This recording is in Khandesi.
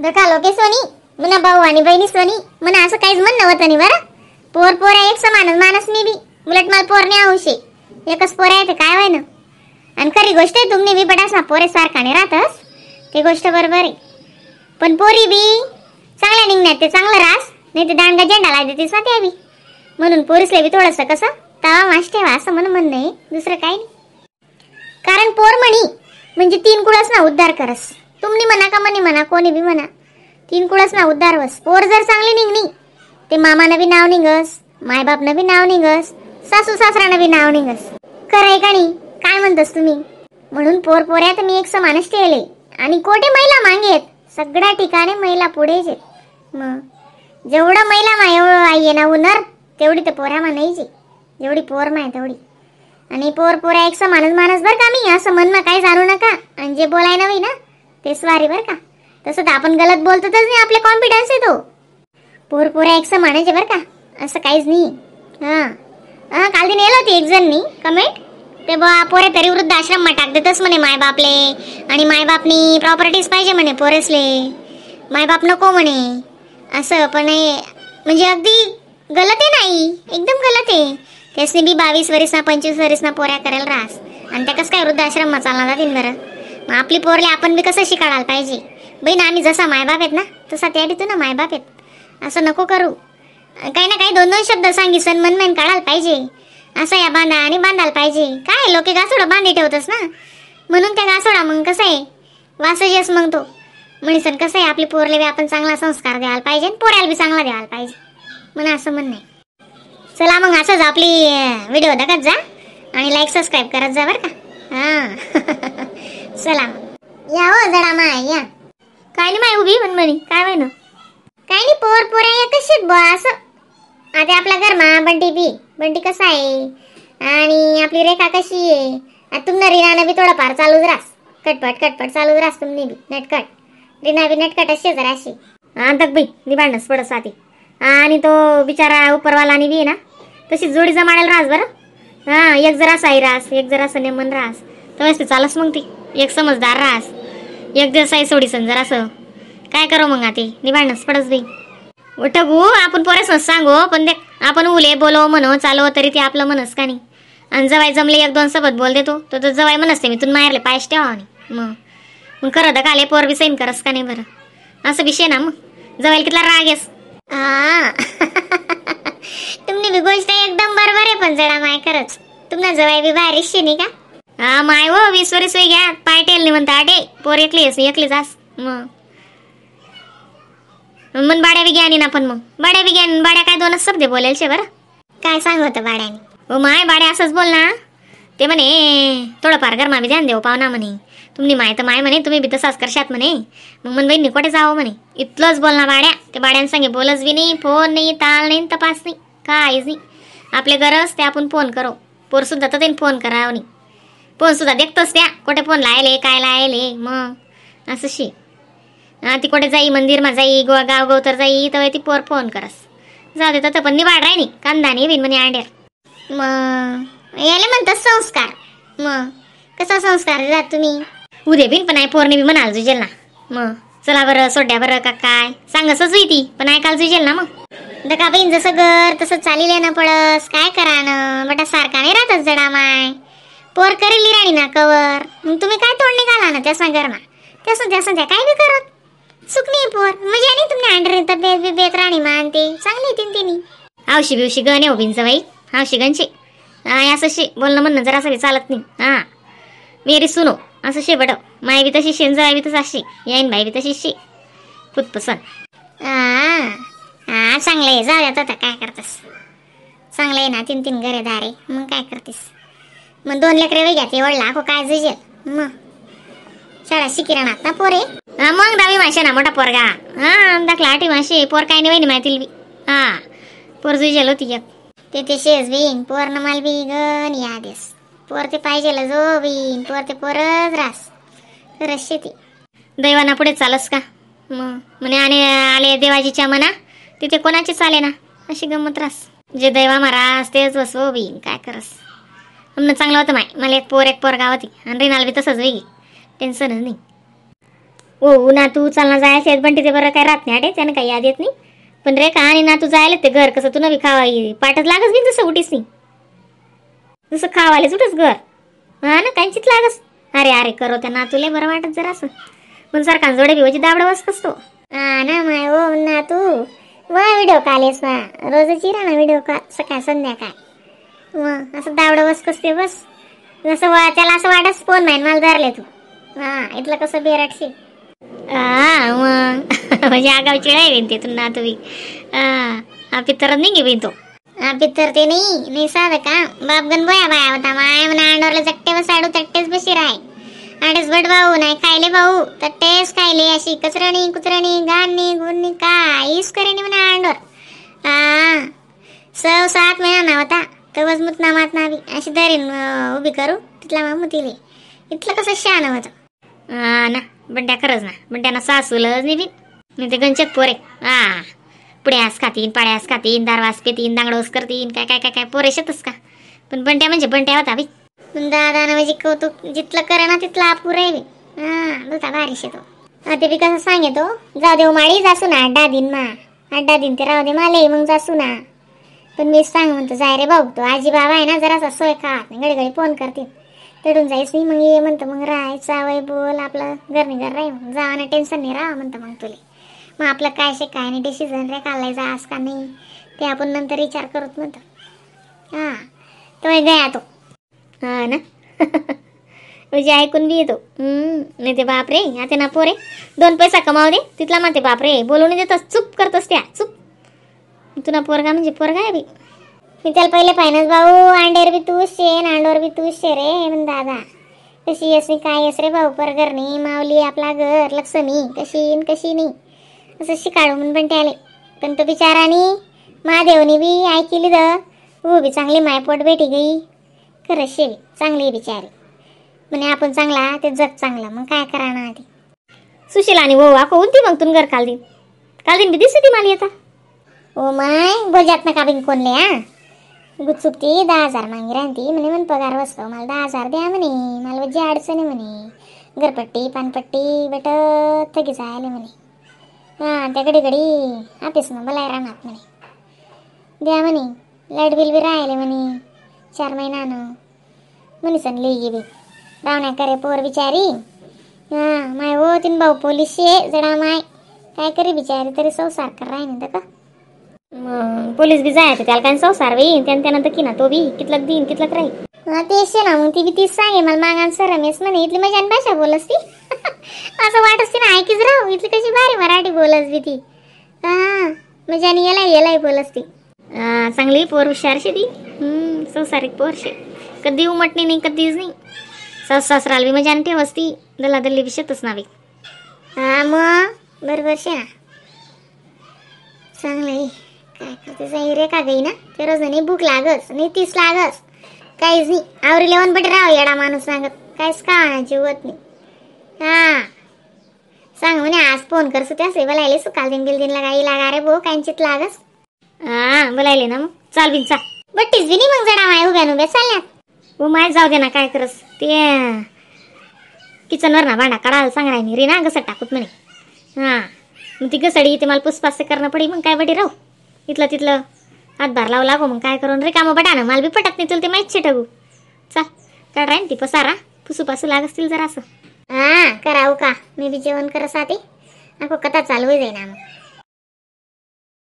दखा लोके सोनी मना भाऊ आणि बहिणी सोनी मना असं काहीच म्हणणं होतं नाही बरं. पोर पोर आहे एक समान मानस मी बी उलट मला पोर नाही आवशे एकच पोर आहे ते काय व्हाय ना. आणि खरी गोष्ट आहे तुमने बी बडास ना पोरे सारखा नाही राहतस ते गोष्ट बरोबर आहे. पण पोरी बी चांगल्या निघण्यात ते चांगलं रास नाही ते दांडगा झेंडा लावते देतेस ना त्या बी. म्हणून पोरीसले बी थोडंसं कसं तवा माश ठेवा असं म्हणून म्हणणं आहे दुसरं काही नाही. कारण पोर म्हणी म्हणजे तीन कुळास ना उद्धार करस. तुमनी म्हणा का म्हणी म्हणा कोणी बी म्हणा तीन कुळास ना उद्धार वस. पोर जर चांगली निघणी ते मामानं बी नाव निघस मायबापनं बी नाव निघस सासू सासरानं बी नाव निघस. खरं आहे का नाही काय म्हणतस तुम्ही. म्हणून पोर पोऱ्यात मी एक समानच ठेवले. आणि कोठे महिला मागे आहेत सगळ्या ठिकाणी महिला पुढेच आहेत. मग जेवढं महिला मा एवढं आई आहे ना उनर तेवढी तर पोऱ्या मा नाहीच आहे जेवढी पोर माय तेवढी. आणि पोर पोऱ्या एक समानच मानस बरं का मी असं म्हणणं काही जाणू नका. आणि जे बोलाय ना ना ते स्वारी बरं का. तसं तर आपण गलत बोलतोच नाही आपले कॉन्फिडन्स आहे तो. पोर पोऱ्या एक समानच आहे बरं का असं काहीच नाही. हां हां काल दिन येलं होती एक जणनी कमेंट ते बा पोरे तरी वृद्धाश्रम मा टाक देतच म्हणे मायबापले आणि मायबापनी प्रॉपर्टीज पाहिजे म्हणे पोरेसले मायबाप नको म्हणे असं. पण म्हणजे अगदी गलत आहे नाही एकदम गलत आहे. त्यासनी बी 22 वरीसना 25 वरीसना पोऱ्या करायला रास आणि त्या कसं काय वृद्धाश्रम मा चालणार जातील बरं. मग आपली पोरले आपण बी कसं शिकायला पाहिजे बहीण. आम्ही जसा मायबाप आहेत ना तसा त्या बी तू ना मायबाप आहेत असं नको करू. काही ना काही दोन दोन शब्द सांगी सण मनमेन काढायला पाहिजे. असं या बांधा आणि बांधायला पाहिजे. काय लोक गासोडा बांधी ठेवतस ना म्हणून त्या गासोडा मग कसं आहे वासजेस मग तो म्हणीसन कसं आहे आपली पोरले बी आपण चांगला संस्कार द्यायला पाहिजे आणि पोऱ्याला बी चांगला द्यायला पाहिजे म्हणून असं म्हणणं आहे. चला मग असंच आपली व्हिडिओ बघत जा आणि लाईक सबस्क्राईब करत जा बरं का. हां चला मग या हो जरा माय या. काय नाही माय उभी म्हण काय व्हाय ना काय नाही पोर पोऱ्या या कशीत बुवा असं. आता आपला घर मा बंटी बी बंटी कसा आहे आणि आपली रेखा कशी आहे. आता तुमना रिनानं बी थोडंफार चालूच रास कटपट कटपट चालूच रास तुमने बी नटकट रिना बी नटकट अशी जरा अशी. हा तक बाई निभाडणंच पडस आती. आणि तो बिचारा उपरवाला आणि बी ना तशी जोडी जमाडायला रास बरं. हां एक जरा साई रास एक जरा नेमन रास तर ते चालस मग ती एक समजदार रास एक दिवस आई सोडीसन जरासं काय करो मग आती निभाडणंच पडस बाई. ठगू आपण पोऱ्यासच सांगू पण देख आपण उले बोलो म्हणो चालो तरी ते आपलं म्हणस का नाही. आणि जवाय जमले एक दोन सोबत बोल देतो तो तर जवाय म्हणसते मी तुला मारले पायच ठेवा आणि मग मग खरं तर काले पोर बी सैन करस का नाही बरं असं विषय ना. मग जवायला कितला राग येस. हा तुमनी बी गोष्ट एकदम बरोबर आहे पण जरा माय खरंच तुम्हाला जवाय बी भारीशी नाही का. हा माय हो 20 वरीस घ्या पाय टेल नाही म्हणता आटे पोर एकली येस एकली जास मग मन बाड्या बी घ्या ना पण मग बाड्या बी घ्या बाड्या काय दोनच शब्द बोलायचे बरं. काय सांगत बाड्याने. हो माय बाड्या असंच बोल ना ते म्हणे थोडंफार गरमा बी ध्यान देऊ पाहुणा म्हणे तुम्ही माय तर माय म्हणे तुम्ही बी तसाच करशात म्हणे मग मन बहिणी कुठे जावं म्हणे इतलंच बोल ना बाड्या. ते बाड्यांसंगे बोलच बी नाही फोन नाही ताल नाही तपास नाही काहीच नाही. आपले गरज ते आपण फोन करो पोरसुद्धा तर त्यांनी फोन करावं नाही फोनसुद्धा देखतोच त्या कुठे फोन लायले काय लायले मग असं शी. हा ती कुठे जाई मंदिर मा जाई गोवा गाव गाव तर जाई तर ती पोर फोन करस जाऊ दे तर पण निवाड राही नाही कांदा नाही बिन म्हणे अंड्यार. मग याले म्हणतात संस्कार. मग कसा संस्कार देतात तुम्ही. उद्या बिन पण आहे पोरने बी म्हणाल जुजेल ना मग चला बरं सोड्या बरं का काय सांगसच होई ती पण ऐकायला जुजेल ना मग. दका बहीण जसं घर तसं चालिले ना पडस काय करा ना बटा सारखा नाही राहतच जडा माय पोर करेल राणी ना कवर मग तुम्ही काय तोड निघाला ना त्यास घरमा त्यासून त्यासून त्या काय बी करत चुक नाही पोर म्हणजे आणि तुम्ही अंडर तब्येत बिब्येत राणी मानते चांगली तीन तिन्ही. हौशी बिवशी गण आहे बिनचं बाई हौशी गणशी असं शे बोलणं म्हणणं जरा असं चालत नाही. हां मेरी सुनो असं शे बडव माय बी तशी शेण जवाय बी तसं अशी येईन बाई बी तशी शे खुद पसंत. हां हां चांगलं आहे जाऊ आता काय करतेस चांगलं आहे ना तीन तीन घरे दारे मग काय करतेस मग दोन लेकरे वे घ्या ते वडला काय जुजेल मग शाळा शिकिरणात ना पोरे. हा मग दहावी माशे ना मोठा पोरगा हा दाखला आठवी माशे पोर काय नाही वहिनी माहिती बी हा पोर जुजेल होती एक ते ते शेस बीन पोर न माल बी गण या देस पोर ते पाहिजे जो बीन पोर ते पोरच रास खरंच शेती दैवाना पुढे चालस का मग म्हणे आणि आले देवाजीच्या मना तिथे कोणाचे चाले ना अशी गंमत रास जे दैवा मारास तेच बसवो बीन काय करस. म्हणून चांगलं होतं माय मला एक पोर एक पोरगा होती आणि रिनाल बी तसंच वेगळी टेन्शनच नाही. ओ ना तू चालना जायला पण तिथे बरं काय राहत नाही आटे त्यानं काही याद येत नाही. पण रे का आणि ना तू जायला ते घर कसं तू नवी खावा पाठच लागस बी जसं उठीस नाही जसं खावालेच उठस घर. हा ना काहीचीच लागस. अरे अरे करो त्या नातूले बरं वाटत जरा असं पण सारखा जोडे बिवाची दाबडं बस कसतो. हा ना माय ओ ना तू वा व्हिडिओ कॉल येस वा रोजची राहा ना व्हिडिओ कॉल सकाळ संध्याकाळ मग असं दाबडं बस कसते बस जसं वा त्याला असं वाटस फोन माहीन मला धरले तू. हा इथलं कसं बेराटशी. हा मग म्हणजे आगावची आहे ते तू नातू बी. हा पित्तर नाही घे तो. हा पित्तर ते नाही नाही साधं का बापगन बोया बाया होता माय म्हणा अंडोरला चट्टे बसाडू तट्टेच बशी राय आडेच बट भाऊ नाही खायले भाऊ तट्टेच खायले अशी कचरणी कुचरणी घाणणी गुणणी काहीच करेनी म्हणा अंडोर. हा 6-7 महिना ना होता तवच मुतना मातना बी अशी धरीन उभी करू तिथला मामू तिले इथलं कसं शहाणं होतं. हा ना बंड्या खरंच ना बंड्याना सासूलच नाही बी नाही ते गंचत पोरे. हा पुड्यास खातीन पाड्यास खातीन दारवास पेतीन दांगडोस करतीन काय काय काय काय पोरे शेतच का. पण बंट्या म्हणजे बंट्या होता बी. दादा म्हणजे कौतुक जिथलं करे ना तिथलं अपुर आहे बी. हा बोलता भारी शेतो. हा ते बी कसं सांगेतो जाऊ देऊ माळी जासू ना अड्डा दिन मा अड्डा दिन ते राहू दे माले मग जासू ना. पण मी सांग म्हणतो जाय रे भाऊ तो आजी बाबा आहे ना जरासा सोय खात नाही घडी घडी फोन करतील तडून जायच नाही मग ये म्हणतं मग राहायचं वय बोल आपलं घरनी घर राही मग जावा ना टेन्शन नाही राहा म्हणतं मग तुले मग आपलं काय शे काय नाही डिसिजन रे काढलाय जास का नाही ते आपण नंतर विचार करत म्हणतो. हां तो गया तो. हा ना म्हणजे ऐकून बी येतो. नाही ते बापरे आता ना पोरे 2 पैसा कमाव दे तिथला म्हणते बापरे बोलवून देतस चुप करतस त्या चुप. तुला पोरगा म्हणजे पोरगा आहे बी. मी त्याला पहिले पाहिनच भाऊ अंडेर बी तूच शे न अंडोर बी तूच शे रे म्हण दादा कशी येस नाही काय येस रे भाऊ पर नाही माऊली आपला घर लक्ष्मी कशी न कशी नाही असं शिकाळू म्हणून पण त्याले. पण तो बिचारानी महादेवनी बी ऐकली the हो बी चांगली मायपोट भेटी गई खरंच शे चांगली बिचारी म्हणे आपण चांगला ते जग चांगलं मग काय करा ना ती. सुशील आणि हो आखो ती मग तुन घर काल दिन काल दिन बी दिसते ती मला आता. ओ my बोलजात नका बिन कोणले हा गुपचूप ती 10,000 मागी राहती म्हणे म्हण पगार बसतो मला 10,000 द्या म्हणे मला जी अडचण आहे म्हणे घरपट्टी पानपट्टी बेट थकी जायले म्हणे. हां त्या घडी घडी ऑफिस मग बोलाय राहणार म्हणे द्या म्हणे लाईट बिल बी राहिले म्हणे 4 महिन्यानं म्हणे सण लिही बी रावण्या करे पोर बिचारी. हां माय हो तीन भाऊ पोलीस शे जडा माय काय करी बिचारी तरी संसार कर राही तर का. मग पोलीस बी जायचं त्याला काय संसार बी त्यानं त्यानंतर की ना तो बी कितलक देईन कितलक राहील. हा तेच ना मग ती बी तीच सांगे मला मागान सर रमेश म्हणे इथली मजा आणि भाषा बोलस ती असं वाटत ना ऐकीच राहू इथली कशी भारी मराठी बोलस बी ती. हा म्हणजे आणि याला यालाही बोलस ती. चांगली पोर हुशार शे ती. संसारिक पोर शे कधी उमटणी नाही कधीच नाही सास सासराला बी मजा आणि ठेवस ती दला दल्ली बी शेतच ना बी. हा मग बरोबर शे ना चांगलं आहे. काय करते जाई रे का गई ना ते रोज नाही भूक लागस नाही तीस लागस काहीच नाही आवरी लेवण बट राव येडा माणूस सांगत काहीच का जीवत नाही. हा सांग म्हणे आज फोन करसू त्या बोलायले सकाळ दिन बिल दिन लागा लागा रे भाऊ कांचित लागस. हा बोलायले ना मग चाल बिन चाल बट्टीच बी नाही मग जडा माय उभ्या उभ्या चालल्यात. हो माय जाऊ दे ना काय करस ते किचनवर ना भांडा काढायला सांग राही रे ना घसड टाकूत म्हणे. हां मग ती घसडी इथे मला पुसपास करणं पडी मग काय बटी राहू इथलं तिथलं हातभार लावू लागो मग काय करून रे कामं बटा ना मला बी पटत नाही तुला ते माहीत ठगू. चाल काढ राहीन ती पसारा पुसू पासू लाग असतील जरा असं. हा करावं का मी बी जेवण करत आधी नको कथा चालू जाईना मग.